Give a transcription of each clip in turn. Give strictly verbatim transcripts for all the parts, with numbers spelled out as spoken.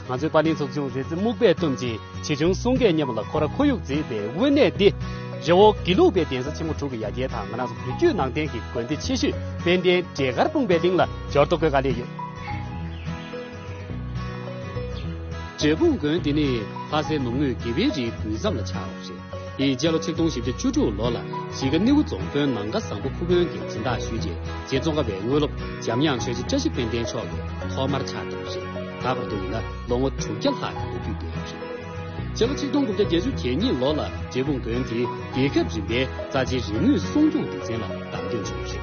ང་ཚོའི་པར་ལེན་ཚོགས་ཆུང་རེ་ཙི་སྨུག་པས་བཏུམས་ཀྱིས་ཆེ་ཆུང་གསུང་སྐད་སྙན་པོ་ལ་ཁོ་ར་ཁོར་ཡུག་བརྩིས་པའི་དབེན་གནས་འདི། རི་བོ་དགེ་ལུགས་པའི་གདན་ས་ཆེན་མོ་དྲུག་གི་ཡ་གྱལ་དང་ང་རང་ཚོ་བོད་བརྒྱུད་ནང་བསྟན་གྱི་དགོན་སྡེ་ཆེ་ཤོས་དཔལ་ལྡན་འབྲས་དཀར་སྤུངས་པའི་གླིང་ལ་འབྱོར་ཐུབ་དགོས་ག་ལེར་ཡོད། འབྲས་སྤུངས་དགོན་འདི་ནི་ལྷ་སའི་ནུབ་ངོས་དགེ་བའི་རིའི་དབུས་མཚམས་ལ་ཆགས་པ་རེད། དེ་ཡིན་སྤྱི་ལོ་ཆིག་སྟོང་བཞི་བརྒྱ་བཅུ་དྲུག་ལོ་ལ་གཞིས་ཀ་སྣེའུ་རྫོང་དཔོན་ནམ་མཁའ་བཟང་པོ་ཁུ་དབོན་གྱིས་སྦྱིན་བདག་ཞུས་རྗེས་རྗེ་ཙོང་ཁ་པའི་དངོས་སློབ་འཇམ་དབྱངས་ཆོས་རྗེ་བཀྲ་ཤིས་དཔལ་ལྡན་མཆོག་གིས་ཐོག་མར་ཕྱག་བཏབ་པ་རེད། ད་བར་དུ་ཡིན་ན་ལོ་ངོ་དྲུག་བརྒྱ་ལྷག་གི་ལོ་རྒྱུས་ལྡན་པ་རེད། སྤྱི་ལོ་ཆིག་སྟོང་དགུ་བརྒྱ་བརྒྱད་ཅུ་གྱ་གཉིས་ལོ་ལ་འབྲས་སྤུངས་དགོན་དེ་རྒྱལ་ཁབ་རིམ་པའི་རྩ་ཆེའི་རིག་དངོས་སྲུང་སྐྱོང་སྡེ་ཚན་ལ་བདམས་ཐོན་བྱུང་བ་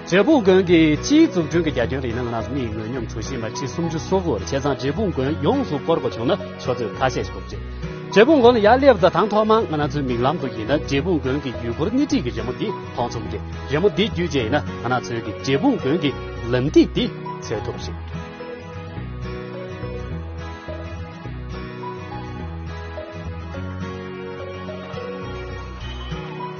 རེད། འབྲས་སྤུངས་དགོན་གྱི་སྤྱིའི་འཛུགས་སྐྲུན་གྱི་རྒྱ་ཁྱོན་ལ་ཡིན་ན་ང་རང་ཚོ་མིའི་ངོས་སྙོམས་གྲུ་བཞི་མ་ཁྲི་སུམ་ཅུ་སོ་དགུ་བར་བྱས་ཙང་འབྲས་སྤུངས་དགོན་ཡོངས་སུ་བསྐོར་དགོས་བྱུང་ན་ཆུ་ཚོད་ཁ་ཤས་ཤིག་འགོར་གྱི་རེད། འབྲས་སྤུངས་དགོན་ལ་ཡར་སླེབས་དང་དང་ཐོག་མར་ང་རང་ཚོའི་མིག་ལམ་དུ་ཡིན་ན་འབྲས་སྤུངས་དགོན་གྱི་ཡུལ་སྐོར་སྣེ་ཁྲིད་ཀྱི་རི་མོ་འདི་མཐོང་ཚོར་རེད། རི་མོ་འདི་བརྒྱུད་བྱས་ཡིན་ན་ང་རང་ཚོའི་གི་འབྲས་སྤུངས་དགོན་གྱི་ལམ་ཐིག་འདི་འཚོལ་ཐུབ་པ་རེད།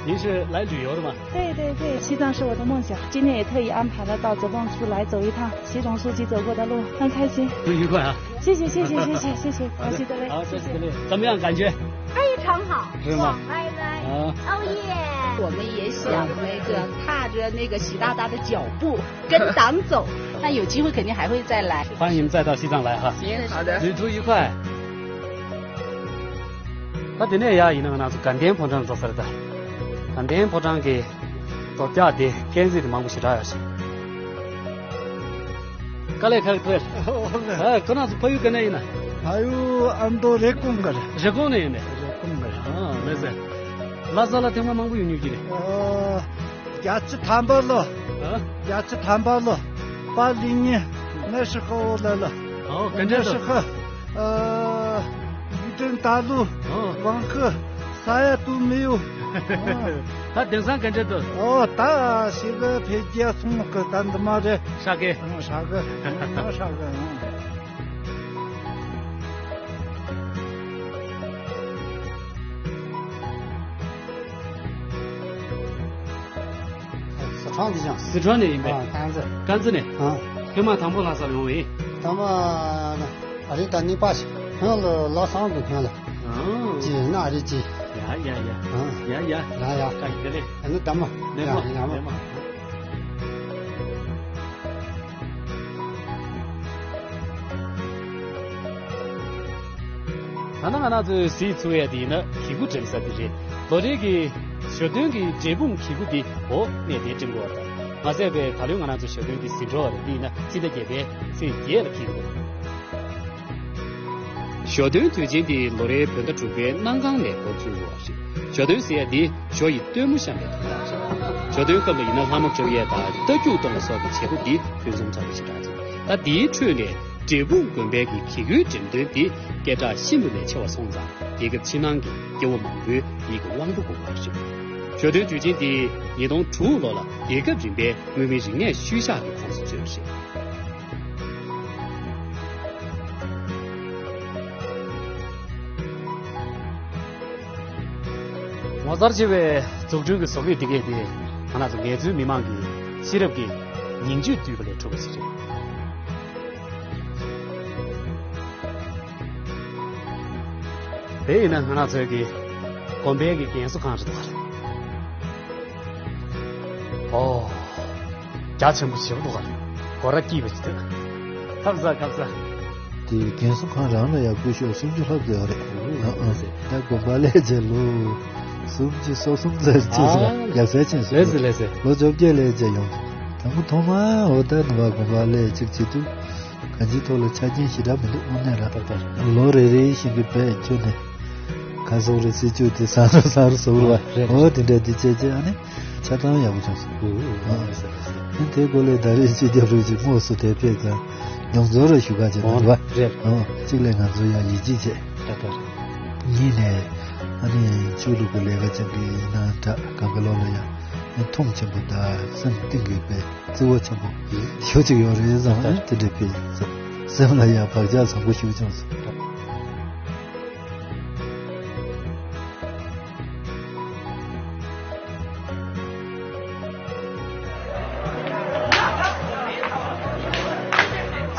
ཡིན་ཞུ་ལ་ལུས་ཡོད་རེད་མ། 对对对，西藏是我的梦想，今天也特意安排了到哲蚌区来走一趟，习总书记走过的路，很开心。祝愉快啊！谢谢谢谢谢谢谢谢，感谢各位，好，谢谢各位，怎么样感觉？非常好，是吗？爽歪歪，啊，哦耶！我们也想那个踏着那个习大大的脚步，跟党走。那有机会肯定还会再来。欢迎再到西藏来哈。行，好的。旅途愉快。 ད་དེ་ནས་ཡར་ཡིན་ན་ང་རང་ཚོ་དགའ་ལྡན་ཕོ་བྲང་འགྲོ་ས་རེད་ད། དགའ་ལྡན་ཕོ་བྲང་གི་རྡོ་རྒྱག་དེ་རྐྱེན་རྩིས་དེ་མང་པོ་ཞེ་དྲག་ཡོད་ཤག་དཀའ་ལས་ཁག་ཐོག་ཨ་ཁོ་རང་ཚོ་ཕ་ཡུལ་ག་ནས་ཡིན་ན། ཕ་ཡུལ་ཨ་མདོ་རེབ་གོང་གི་རེད། རེབ་གོང་ནས་ཡིན་ནས། རེབ་གོང་གི་རེད། ཨ་ལེ་ཟེར། ལྷ་ས་ལ་ཐེངས་མ་མང་པོ་ཡོང་མྱོང་གི་རེད། ཨ། བརྒྱད་ཅུ་ཐམ་པ་ལོ། ཨ། བརྒྱད་ཅུ་ཐམ་པ་ལོ། པ་ལི་ཉི་ནེ་ཧྲི་ཧོ་ལ་ལ། ཨོ་ག་འདྲ་འདུག་ནེ་ཧྲི་ཧོ། ཨ། ཡུས་ཀྲེང་ཏཱ་ལུ། ཨོ། ཝང་ཧི། ས་ཡ་ཏུ་མི་ཡུ། ད་དེང་སང་ག་འདྲ་འདུག་ཨོ་ད་ཞི་བའི་འཕེལ་རྒྱས་སོང་གི་ད་འདི་མ་རེད། ཧྲ་གི་ཧྲ་གི་ཧྲ་གི། སི་ཁྲོན་གྱི་ཅང་། སི་ཁྲོན་ནས་ཡིན་པས། ཨ་དཀར་མཛེས། དཀར་མཛེས་ནས། ཨ། ཐེངས་མ་དང་པོ་ལྷ་སར་ཡོང་བས། དང་པོ་ཨ་རི་ད་གཉིས་པ་ཞིག་ཧོན་ལ་ལ་སང་གི་ཧོན་ལ། ཨ། ཅི་ཡིན་ན་ཨ་རི་ཅི། ཡ་ཡ་ཡ། ཨ། ཡ་ཡ། ཡ་ཡ། བཀའ་ཡི་བདེ་ལེགས། ཨ་ནི་དམ་མོ། ལེགས་མོ། ཡ་ཡ་མོ། ལེགས་མོ། ད་ནང་ང་རང་ཚོས་གཟིགས་ཚུགས་ཡས་དེ་ཡིན་ན་གི་གུ་འགྲིམ་ས་དེ་རེད། ལོ་རེ་གི་ཞོ་སྟོན་གྱི་འབྲས་སྤུངས་གི་གུ་དེ་འོ་གནས་དེ་འགྲིམ་དགོས་པ་དང་མ་ཟད་པའི་ད་ལོའི་ང་རང་ཚོ་ཞོ་སྟོན་དེ་ཟིན་འགྲོ་བ་རེད། དེ་ཡིན་ན་སྤྱི་ཟླ་བརྒྱད་པའི་ཚེས་བརྒྱད་ལ་འཁེལ་འདུག་ཞོ་སྟོན་དུས་ཆེན་དེ་ལོ་རེའི་བོད་ཟླ་དྲུག་པའི་གནམ་གང་ལས་འགོ་བཙུགས་ཡོད་པ་རེད། ཞོ་སྟོན་ཟེར་ཡ་དེ་ཞོ་ཡི་སྟོན་མོ་བཤམས་པའི་དོན་དག་རེད། ཞོ་སྟོན་སྐབས་ལ་ཡིན་ན་ལྷ་མོ་སྤྲོ་ཡས་དང་རྟ་རྒྱུག་གཏོང་བ་སོགས་ཀྱི་བྱེད་སྒོ་འདི་ཕུན་སུམ་ཚོགས་པ་ཞིག་རེད། ད་དེའི་ཁྲོད་ནས་འབྲས་སྤུངས་དགོན་པའི་གི་གི་གུའི་འགྲེམས་སྟོན་འདི་སྐད་གྲགས་ཤིན་ཏུ་ནས་ཆེ་བ་སོང་ཙང་རྒྱལ་ཁབ་ཕྱི་ནང་གི་སྐྱེ་བོ་མང་པོའི་ཡིད་ཀྱི་དབང་པོ་དགོངས་པ་རེད། ཞོ་སྟོན་དུས་ཆེན་འདི་ཉིས་སྟོང་དྲུག་ལོ་ལ་རྒྱལ་ཁབ་རིམ་པའི་མངོན་མིན་རིག་གནས་ཤུལ་བཞག་གི་ཁོངས་སུ་ཚུད་པ་རེད། ངོ་མཚར་ཆེ་བའི་འཛུགས་སྐྲུན་གྱི་བཟོ་བཀོད་འདི་གས་དེ་ང་རང་ཚོ་ངལ་རྩོལ་མི་མང་གི་ཤེས་རབ་ཀྱི་ཉིང་བཅུད་བསྡུས་པ་ལས་གྲུབ་པ་ཞིག་རེད། དེ་ཡིན་ན་ང་རང་ཚོའི་གི་དགོན་པའི་གི་རྒན་གསོ་ཁང་རེད་འདུག་ག་ཨོ། རྒྱ་ཆེན་པོ་ཞེ་པོ་འདུག་ག་སྒོ་ར་སྐྱིད་པ་ཞིག་འདུག་ཁམས་བཟང་ཁམས་བཟང་། དེ་རྒན་གསོ་ཁང་རང་ལ་ཡང་སྐུ་ཞབས་སུམ་ཅུ་ལྷག་ཙམ་ཡོད་རེད། ཨ་ཨ། ད་དགོན་པ་ལས་བྱས་ལོ་སུམ་ཅུ་སོ་གསུམ་ཙམ་ཅིག་ཨ། ཡག་ས་ཕྱིན་སོང་། ལེགས་སེ་ལེགས་སེ། ལོ་བཅོ་བརྒྱད་ལས་བྱས་ཡོང་། དང་པོ་ཐོག་མར་འོ་ད་ནུབ་པ་དགོན་པ་ལས་ཅིག་བྱེད་དུས། གང་ཅིའི་ཐོག་ལ་ཆ་རྐྱེན་ཞེ་དྲག་མི་འདུག་དངོས་གནས་ར། ལོ་རེ་རེ་བཞིན་གྱི་བས་ཁྱོན་ནས་ཁ་སོག་རེ་སྲིད་ཇུས་དེ་བཟང་རུ་བཟང་རུ་བཟོ་དགོས་པ། རེད། འོ་དེ་འདྲ་འདི་བྱས་རྗེས་ཨ་ནི་ཆ་ཚང་ཡག་པོ་བྱུང་སོང་། ཨོ་ཨོ་ཟེར་ཟེར། ཨ་ནི་དེའི་སྐོར་ལས་ཟླ་རེ་གཅིག་རྒྱབ་རེ་གཅིག་དངོས་སུ་དེ་ཕེབས་ཙང་མྱོང་ཚོར་རེ་ཞུ་ག་བྱེད་ན་འདུག་བ། རེད། ཨོ་གཅིག་ལས་ང་ཚོ་ཡང་ཡིད་ཆེས་བྱས། རེད་རེད། གཉིས་ནས་ཨ་ནི་ཆོས་ལུགས་ཀྱི་ལས་ཀ་ཅན་གྱི་ཡིན་ན་འདྲ་གང་གི་ལོག་ལ་ཡང་ཨ་ནི་མཐོང་ཆེན་པོ་དང་སེམས་གཏིང་གི་དཔེ། བརྩེ་བ་ཆེན་པོ་ཞེ་པོ་ཅིག་ཡོད་རེད་བསམ། ཨ་དེ་འདྲ་དཔེ་སེམས་ལ་ཡང་བག་ཆགས་བཟང་པོ་ཞེ་པོ་བྱུང་སོང་།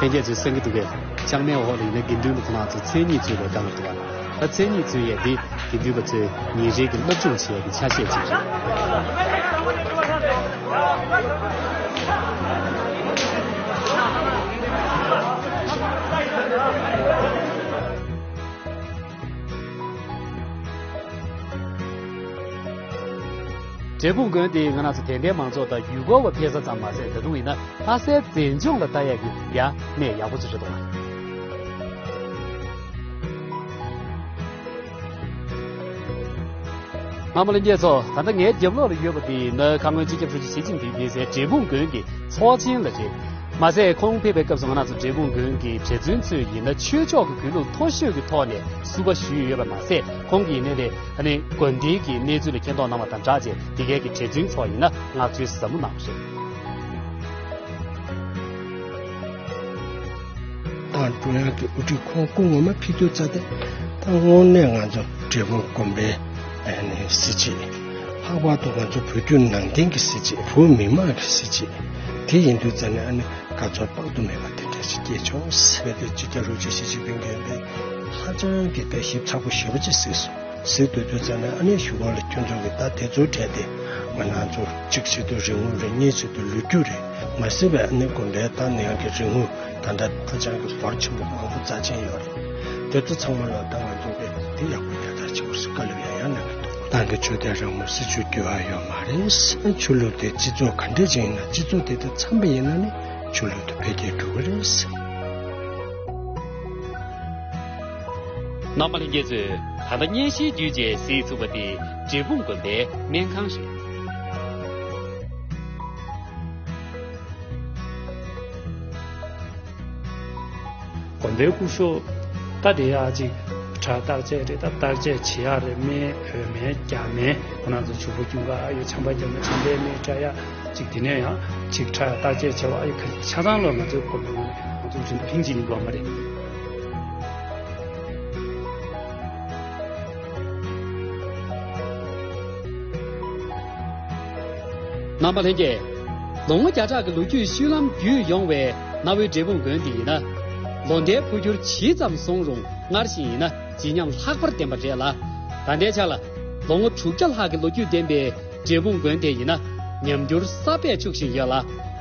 ལྷན་རྒྱས་ཚོས་གསན་གྱི་འདུག་གས། ལྕང་མའི་འོག་ལ་ཡིན་ན་དགེ་འདུན་པ་ཁོ་རང་ཚོ་མཚན་ཉིད་འཚོལ་བའི་སྒང་ལ་འདུག་པ། ད་མཚན་ཉིད་འཚོལ་ཡས་འདི་དགེ་འདུན་པ་ཚོས་ཉིན་རེའི་གི་སློབ་སྦྱོང་བྱེད་ཡས་ཀྱི་ཆ་ཤས་ཅིག་རེད། འབྲས་སྤུངས་དགོན་འདི་ང་རང་ཚོ་དད་ལྡན་མང་ཚོགས་དང་ཡུལ་སྐོར་བ་ཕེབས་ས་ཙམ་མ་ཟད། ད་དུང་ཡིན་ན་ལྷ་སའི་མཛེས་ལྗོངས་ལ་ལྟ་ཡག་གི་ཡ་གནས་ཡག་པོ་ཅིག་རེད་འདུག། རྣམ་པ་ལྷན་རྒྱས་ཚོ། ད་ལྟ་ངའི་རྒྱབ་ལོགས་ལ་ཡོད་པ་འདི་ཡིན་ན་ཁ་སྔོན་སྤྱི་ཁྱབ་ཧྲུའུ་ཅི་ཞི་ཅིན་ཕིང་ཕེབས་སའི་འབྲས་སྤུངས་དགོན་གྱི་ཚོགས་ཆེན་ལ་རེད། མ་ཟད་ཁོང་ཕེབས་པའི་སྐབས་སུ་ང་རང་ཚོ་འབྲས་སྤུངས་དགོན་གྱི་གྲྭ་བཙུན་ཚོས་ཡིན་ན་ཆོས་ཕྱོགས་ཀྱི་གུས་ལུགས་མཐོ་ཤོས་ཀྱི་ཐོག་ནས་བསུ་བ་ཞུས་ཡོད་པ་མ་ཟད། ཁོང་གིས་ཡིན་ནའི་དེ་ཨ་ནི་དགོན་སྡེའི་གི་གནས་ཚུལ་ལ་མཁྱེན་རྟོགས་གནང་བ་དང་སྦྲགས་བྱས། འདི་གའི་གི་གྲྭ་བཙུན་ཚོ་ཡིན་ན་བསྔགས་བརྗོད་ཟབ་མོ་གནང་བ་རེད། ཏང་ཀྲུང་དབྱང་གི་དབུ་ཁྲིད་ཁོང་སྐུ་ངོ་མ་ཕེབས་དུས་ཙ་དེ། ད་དངོས་གནས་ང་ཚོ་འབྲས་སྤུངས་དགོན་པའི་ཨ་ནི་གཟི་བརྗིད། ལྷག་པར་དུ་ང་ཚོ་བོད་བརྒྱུད་ནང་བསྟན་གྱི་གཟི་བརྗིད། བོད་མི་མང་གི་གཟི་བརྗིད་དེ་ཡིན་དུས་ཙ་ནས་ཨ་ནི་དགའ་ཚོར་དཔག་ཏུ་མེད་པ་དེ་འདྲ་ཞིག་སྐྱེས་བྱུང་། ཟེར་བའི་དེ་སྤྱི་ཁྱབ་ཧྲུའུ་ཅི་ཞི་ཅིན་ཕིང་གིས་དེ་ཧ་ཅང་གི་དཔེ་ཞིབ་ཚགས་པོ་ཞེ་པོ་ཅིག་གཟིགས་སོང་། གཟིགས་སྡོད་དུས་ཙ་ནས་ཨ་ནི་གཞུག་གུ་ལ་ཁྱོད་ཚོ་གི་ད་དེ་ཚོའི་གྲས་དེ་ང་རང་ཚོ་གཅིག་བྱེད་དུས་རིན་གོང་རེད། གཉིས་བྱེད་དུས་ལོ་རྒྱུས་རེད། མ་ཟད་པའི་ཨ་ནི་དགོན་པའི་ད་ནང་གི་རིན་གོང་ད་ལྟ་ཧ་ཅང་གི་ཟོར་ཆེན་པོ་མང་པོ་རྩ་ཆེན་ཡོད་རེད། དེ་ཚོ་ཚང་མ་ལ་ད་ང་ཚོ་གི་དེ་ཡག་པོ་ཡག་ཐག་ཆོད་པོ་ཞིག་བཀའ་སློབ་ཡང་ཡང་གནང་གི་འདུག། ཏང་གི་ཆོས་དད་རང་མོས་སྲིད་ཇུས་འགྱུར་བ་ཡོད་མ་རེད། ཆོས་ལུགས་དེ་སྤྱི་ཚོགས་ག་འདྲ་ཅིག་ཡིན་ན། སྤྱི་ཚོགས་དེ་དང་འཚམ་པ་ཡིན་ན་ནི་ཆོས་ལུགས་དེ་འཕེལ་རྒྱས་འགྲོ་གི་རེད། རྣམ་པ་ལྷན་རྒྱས་ཚོས་ད་ལྟ་བརྙན་ཤེལ་བརྒྱུད་བཅས་གཟིགས་ཚུགས་པ་དེ་འབྲས་སྤུངས་དགོན་པའི་སྨན་ཁང་རེད། དགོན་པའི་སྐུ་ཞབས་ད་དེ་ཡ་ཅིག་ཁྲག་བརྟག་དཔྱད་རེད། ད་བརྟག་དཔྱད་བྱེད་ཡག་རེད། སྨན་བོད་སྨན་རྒྱ་སྨན། ཁོ་རང་ཚོ་བྱུག་པ་སྐྱུང་ག་ཨ་ཡོད། ཆམ་པ་རྒྱབ་ན་ཆམ་པའི་སྨན་སྤྲད་ཡག་ཅིག། དེ་ནས་ཡང་ཅིག་ཁྲག་བརྟག་དཔྱད་བྱེད་པ་ཨ་ཡོད། ཁ་ཆ་ཚང་ལ་ང་ཚོའི་དགོན་པ་ང་ཚོ་རིན་པ་ལྷན་ཅིག་ཡིན་དགོས་མ་རེད། རྣམ་པ་ལྷན་རྒྱས། ལོ་ངོ་བརྒྱ་ཕྲག་གི་ལོ་རྒྱུས་བཤུལ་ལམ་བརྒྱུད་ཡོང་བའི་གནའ་བོའི་འབྲས་སྤུངས་དགོན་འདི་ཡིན་ན། ལོ་ཟླའི་འཕོ་འགྱུར་ཇི་ཙམ་སོང་རུང་སྔར་བཞིན་ཡིན་ན་བརྗིད་ཉམས་ལྷག་པར་ལྡན་པ་རེད་ལ། ད་ལྟའི་ཆ་ལ་ལོ་ངོ་དྲུག་བརྒྱ་ལྷག་གི་ལོ་རྒྱུས་ལྡན་པའི་འབྲས་སྤུངས་དགོན་དེ་ཡིན་ན་ཉམས་འགྱུར་གསར་པས་ཕྱུག་བཞིན་ཡོད་ལ།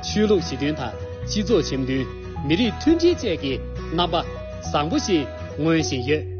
ཆོས་ལུགས་ཞི་མཐུན་དང་སྤྱི་ཚོགས་འཆམ་མཐུན། མི་རིགས་མཐུན་སྒྲིལ་བཅས་ཀྱི་རྣམ་པ་བཟང་པོ་ཞིག་མངོན་བཞིན་ཡོད།